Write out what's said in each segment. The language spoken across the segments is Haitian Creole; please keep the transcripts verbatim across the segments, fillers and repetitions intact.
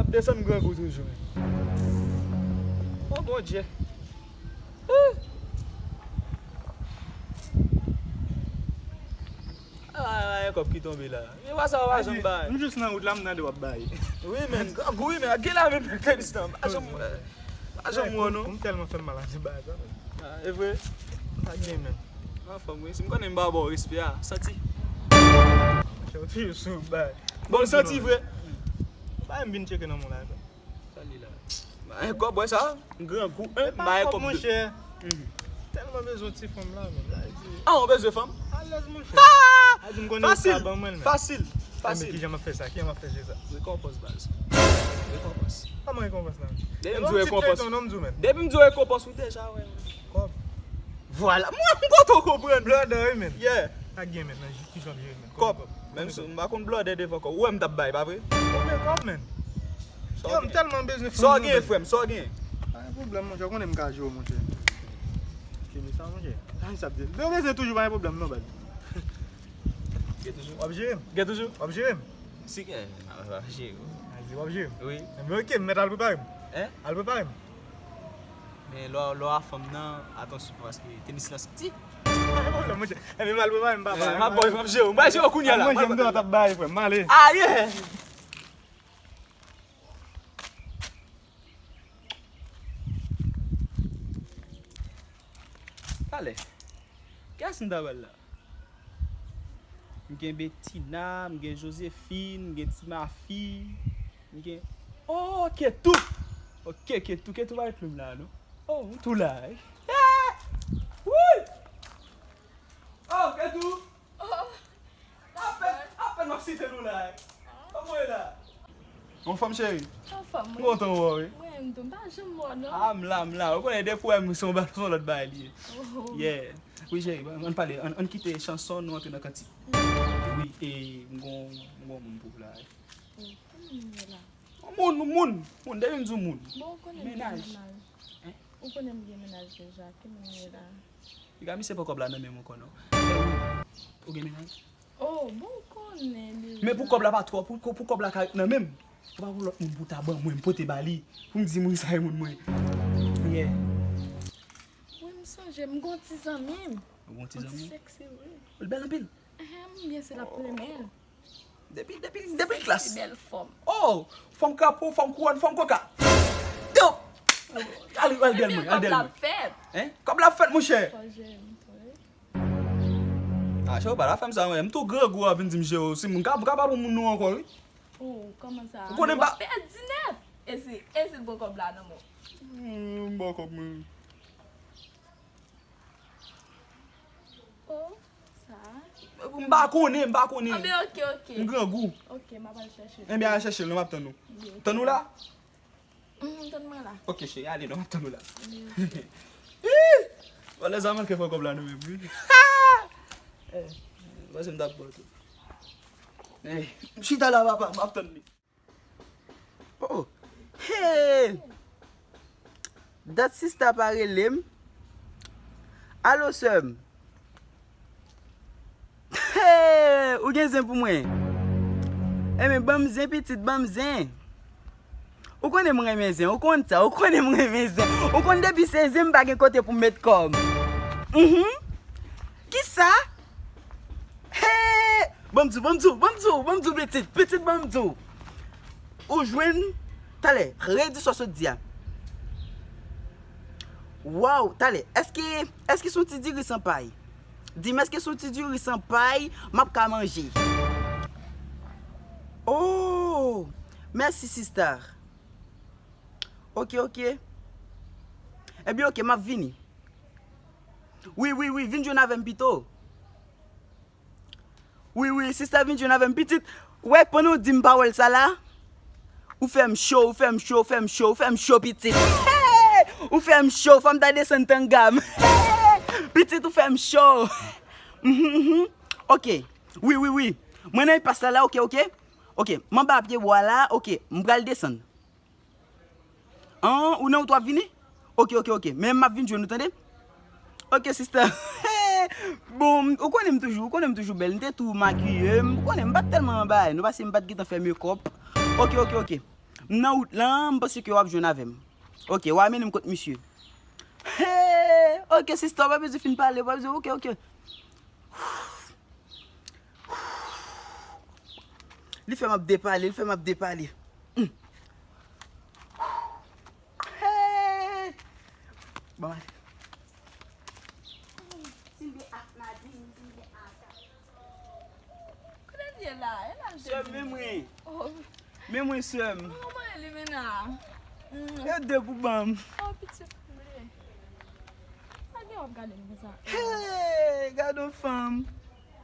Desann grangou toujou. O Bondye. Ay, ay, kòb ki tonbe la. E pa sa w pa janm bay. M jis nan wout la, m tande w ap bay. Wi, men, grangou, wi, men, gen la men tenis nan. Pa janm, pa janm wè non. M tèlman fè m mal ak ti bagay sa, men. Ah, e vre? Pa gen, men. Anfòm, wi. Si m konnen m pa ba w respè a, santi. Monchè, w toujou sou bay. Bon, santi vre. Bay m vin tcheke nan men w la. Sa li la. Ba en kòb, wè sa? Grangou, en, ba en kòb, monchè. Tèlman bezwen ti fanm la, menm la, li di. Ah, ou bezwen fanm? Alèz, monchè. Ah! A di m konnen ou ka ban mwen l, men. Fasil, fasil. Men kijan m ap fè sa? Kijan m ap fè sa? Rekonpans, baz. Rekonpans. Kòman rekonpans la? Depi m di w rekonpans. Depi m di w rekonpans, ou deja wè. Kòb. Vwala. Mwen, m kontan w konprann. Blòdè, wi, men. Yeah. Sa gen, men, nan kijan w ap jere, men? Kòb. Menm si m pa konn blòdè devan kòb. Ou wè m t ap bay, pa vre? Konbyen kòb, men? Yo, m tèlman bezwen fanm. Sa w gen, frè m? Sa w gen? Pa gen pwoblèm, monchè. Ou konnen m ka jere w, monchè. Kenbe sa, monchè. Sa, sa ap di. Yo bezwen toujou, pa gen pwoblèm, non, baz. Gen toujou? W ap jere m? Gen toujou? W ap jere m? Si gen, m ap jere w. A, di w ap jere m? Wi. Enben, oke, m mèt al prepare m. Hein? Al prepare m. Men lò, lò a fanm nan, atansyon, paske tenis lan santi. Pa gen pwoblèm, monchè. Enben, m al prepare m, papa. Eh, m ap ba w, m ap jere w. M pral jere w kounye a la. Manje m dòt ap bay, frè m. M ale. Aye! Talè. Kiyès m ta ba l la? M gen Betina, m gen Josephine, m gen Timafi, m gen, oh, Ketou! Ok, Ketou, Ketou pa ret lwen m la, non? Oh, m tou la, wi. Yeah! Wouy! Oh, Ketou! Oh! Apèn, apèn m ap site nou la, wi. Kòman w ye la? Anfòm, cheri? Anfòm, wi. M kontan wè w, wi. Mwen menm tou, m pa janm wè w, non. Ah, m la, m la. Ou konnen, depi w wè m, se yon ba-, se yon lòt bagay li ye. Oh. Yeah. Wi, cheri, ann, ann pale, ann, ann kite chanson, nou antre nan kantik. Mm. Wi, e m gon, m gon moun pou w la, wi. Oh, ki moun ye la? Moun, moun, moun, depi m di w moun. Bon, ou konnen m gen mennaj. Hein? Ou konnen m gen mennaj deja, ki moun ye la? Piga misye pran kòb la nan men m ankò, non. Ou gen mennaj? Oh, bon, ou konnen deja. Men pou kòb la pa twò, pou, pou kòb la ka ret nan men m. Ou pa gon lòt moun pou ta ban mwen, m pote ba li. Pou m di moun sa e moun mwen. Yeah. Wi, m sonje, m gon ti zanmi m. Ou gon ti zanmi? Yon ti sèksi, wi. Ou bèl anpil. Ehem, byen se l ap renmen l. Depi, depi, depi l klas. Bèl fanm. Oh, fanm kapo, fanm kouwòn, fanm koka. Yo! Al, al dèyè mwen, al dèyè mwen. Kòb la ap fèt. Hein? Kòb la ap fèt, monchè. Fò jere m tou, wi. Ah, chè, ou pa ta fè m sa, mwen. M tou grangou a vin di m jere w. Si m ka, m ka pa bon moun nou ankò, wi. Oh, kòman sa? Ou konnen m pa. W ap pèdi nèt. E si, e si l pran kòb la nan men w? Hmm, m ba w kòb mwen. Oh, sa. M pa konnen, m pa konnen. Anben, ok, ok. M grangou. Ok, m ap al chèche l. Enben, al chèche l, non, m ap tann ou. Tann ou la? Mhm, tann mwen la. Ok, cheri, ale, non, m ap tann ou la. Anben, ok. Ih! Vòlè sa manke fè kòb la nou menm, wi. Eh, m panse m t ap bon tou. Eh, m chita la, papa, m ap tann li. Oh, hey! Dat sista pa rele m. Alo, sè m. Hey! Ou gen zen pou mwen? Enben, ban m zen, pitit, ban m zen. Ou konnen m renmen zen, ou konn sa, ou konnen m renmen zen. Ou konn depi se zen, m pa gen kote pou m met kò m. Mhm. Kisa? Hey! Ban m di w, ban m di w, ban m di w, ban m di w, pitit, pitit, ban m di w. Ou jwenn, talè, redi sa w sot di a. Waw, talè, èske, èske se yon ti diri san pay? Di m, èske se yon ti diri san pay m ap ka manje? Oh! Mèsi, sista. Ok, ok. Ebyen, ok, m ap vini. Wi, wi, wi, vin jwenn avè m pito. Wi, wi, sista vin jwenn avè m pitit. Wè, pandan w di m pawòl sa la, ou fè m cho, ou fè m cho, ou fè m cho, ou fè m cho, pitit. Ou fè m cho, fò m ta desann tanga m. Pitit, ou fè m cho. Mhm, mhm. Ok. Wi, wi, wi. Mwen nan enpas la, la, ok, ok. Ok, m anba pye bwa la, ok, m pral desann. An, ou nan wout w ap vini? Ok, ok, ok. Men m ap vin jwenn ou, tande? Ok, sista. Bon, ou konnen m toujou, ou konnen m toujou bèl. M te tou makiye m. Ou konnen m pa t tèlman anba, nou pase m pa t gentan fè mekòp. Ok, ok, ok. M nan wout lan, m panse ke w ap jwenn avè m. Ok, w a mennen m kot misye. Hey, ok, sista, w pa bezwen fin pale, w pa bezwen, ok, ok. Li fè m ap depale, li fè m ap depale. Hmm. Hey! Bon, ale. Kote l ye la? E la l te Sè m, vin. Men mwen. Oh. Men mwen, sè m. Kòman e li, Mena? Mm. Ede pou ban m. Oh, pitit mwen. Sa gen w ap gade m konsa? Hey, gade yon fanm.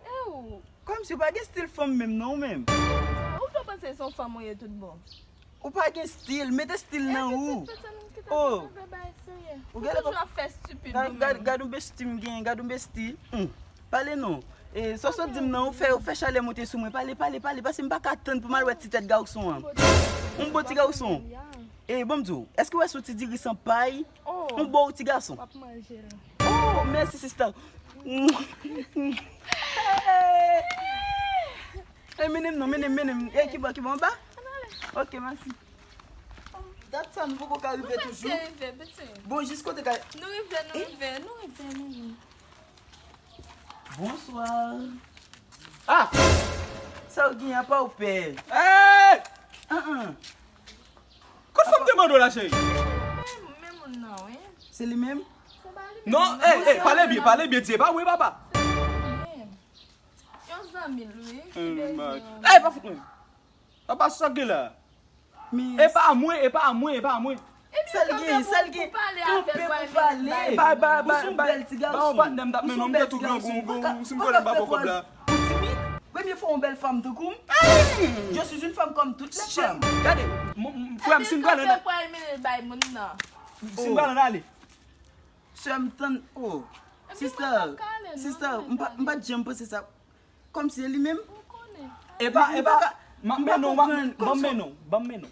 E ou? Kòmsi w pa gen stil fanm menm non, ou menm. Ou tou panse se yon fanm ou ye tout bon. Ou pa gen stil, mete stil nan ou. Oh. Ou genlè toujou ap fè stupid ou menm. Gad yon besti m gen, gad yon besti. Hmm. Pale non. E, sa w sot di m nan, ou fè, ou fè chalè monte sou mwen. Pale, pale, pale, paske m pa ka tann pou m al wè ti tèt gason an. M bo ti gason. E, bon m di w, èske w wè sou ti diri san pay? Oh. M bo w ti gason. W ap manje l. Oh, mèsi, sista. Ey, mennen m non, mennen m, mennen m. Ey, ki bò, ki bò, anba? Ok, mèsi. Dat sa, nou poko ka rive toujou. Nou prèske rive, pitit. Bon, jis kote ka. Nou rive, nou rive, nou rive, nou rive. Bonswa. Ah! Sa w gen, apa w pè? Hey! An, an. Kot fanm te mande w la, cheri? Men, men moun nan, wi. Se li menm? Se pa li menm. Non, ey, ey, pale byen, pale byen, di e pa wi, papa. Se li menm. Yon zanmi l, wi, ki bezwen. Ey, pa fout mwen. Papa, sa k gen la? E pa mwen, e pa mwen, e pa mwen. Sa l gen, sa l gen? Kanpe pou pale. Bay, bay, bay, bay. Ou se yon bèl ti gason. Ba yon patnè m t ap mennen w, m te tou grangou, grangou, si m konnen m pa ba w kòb la. Ou timid? Premye fwa yon bèl fanm tankou m. Je suis une femme comme toutes les femmes. Gade, m, m, frè m, si m pral ann, si m pral ann ale. Sè m tann, oh. Sista, sista, m pa, m pa t janm panse sa. Kòmsi e li menm? Ou konnen. Epa, epa, m ap mennen w, m ap mennen w, ban m mennen w, ban m mennen w,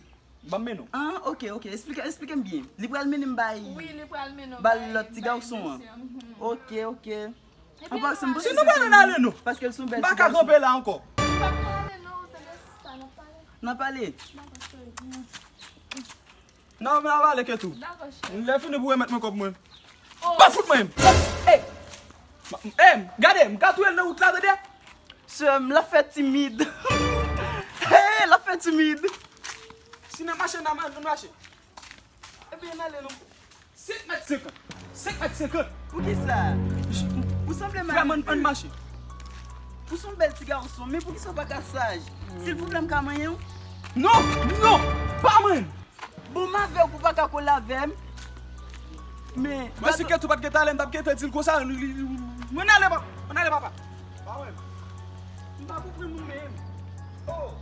ban m mennen w. Ah, ok, ok. Esplike, esplike m byen. Li pral mennen m bay. Wi, li pral mennen w bay lòt ti gason an. Ok, ok. An pasan, m panse se pou li. Paske l se yon bèl ti gason. M pa ka kanpe la ankò. N ap pale non, tande sista, n ap pale. N ap pale. Non, men avan ale ke tou. Dakò, cheri. Lè fini pou remèt mwen kòb mwen. Oh. Pa fout mwen. Ey! Ey, gade, m ka touye l nan wout la, tande? Sè m, l ap fè timid. Hey, l ap fè timid. Si n ap mache, n ap mache. Ebyen, n ale non. Senk mèt senkant. Senk mèt senkant. Poukisa? Ou sanble mal. Frè m, ann, ann mache. Ou se yon bèl ti gason, men poukisa w pa ka saj? Silvouplè, m ka manyen w? Non, non, pa manyen m. Bon, m avè w pou w pa ka kole avè m. Men, mwen si Ketou pa t gen talè, m t ap gentan di l konsa. Mwen ale, pa, mwen ale, papa. Pa wè m. M pa pou pran moun menm. Oh,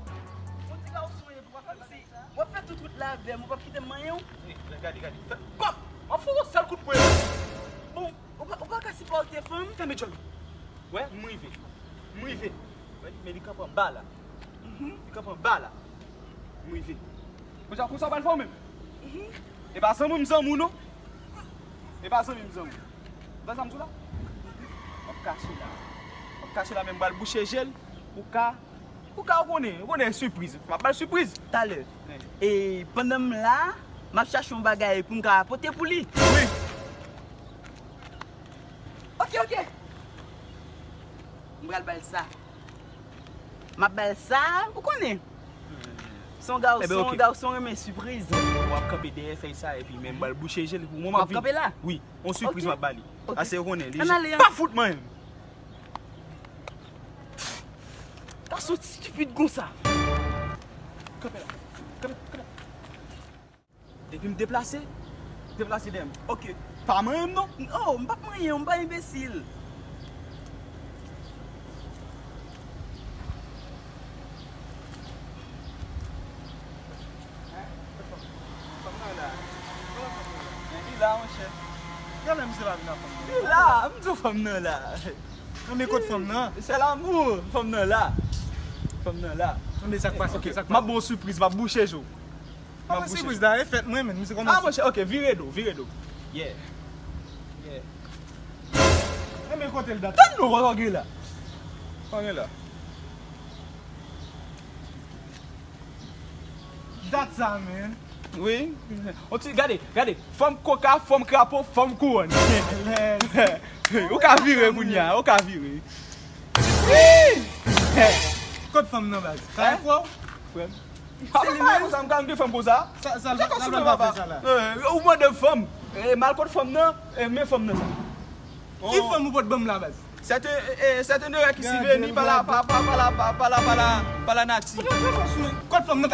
yon ti gason ye pou w pa fè m si. W ap fè tout wout la avè m, ou p ap kite m manyen w. Gade, gade. Kòm, m ap fè yon sèl kout pwen. Bon, ou pa, ou pa ka sipòte fanm? Fèmen djòl ou. Wè, m rive. M rive. Wè, men li kanpe anba la. Li kanpe anba la. M rive. Konsa, konsa w pral fè w menm? E pa zanmi m zanmi w non. E pa zanmi m zanmi w. Ou wè sa m di w la? M ap kache la. M ap kache la, men m pral bouche je l. Ou ka, ou ka, ou konnen, ou konnen sipriz. M ap ba l sipriz. Talè. E pandan m la, m ap chache yon bagay pou m ka pote pou li. Wi. Ok, ok. M pral ba l sa. M ap ba l sa, ou konnen. Se yon gason, yon gason renmen sipriz. W ap kanpe dèyè fèy sa, epi men m ba l bouche je l pou mwen. W ap kanpe la? Wi, yon sipriz m ap ba li. Ase ou konnen, li pa fout manyen m. Gason stupid konsa. Kanpe la. Kanpe, kanpe. Epi m deplase, deplase dèyè m. Ok. Pa manyen m non. Oh, m p ap manyen w, m pa enbesil. Fanm nan la. Li la, monchè. Genlè misye pa vin ak fanm nan. Li la, m di w fanm nan la. Non, men kot fanm nan? Se lanmou, fanm nan la. Fanm nan la. Non, men sa k pase, sa k pase? M ap ba w sipriz, m ap bouche je w. Kòman sipriz la? E fèt mwen menm, misye kòmanse. Ah, monchè, ok, vire do, vire do. Yeah. Yeah. Enben kote l dat? Tann non, pa gen la. Pa gen la. Dat sa, man. Wi. On ti, gade, gade. Fòm koka, fòm krapo, fòm kouwòn. Ou ka vire kounye a, ou ka vire. Kot fanm nan, baz? Kay frè w? Frè m. Papa pa konsa, m ka gen fanm konsa. Sa, sa, sa, sa, sa, sa, sa, sa. Ou mande fanm. E, m al kot fanm nan, e, men fanm nan sa. Ki fanm ou pot ban m la, baz? C'est un, e, c'est un erreur qui survenu par la, par, par, par la, par, par la, par la, par la nature. Kot fanm nan?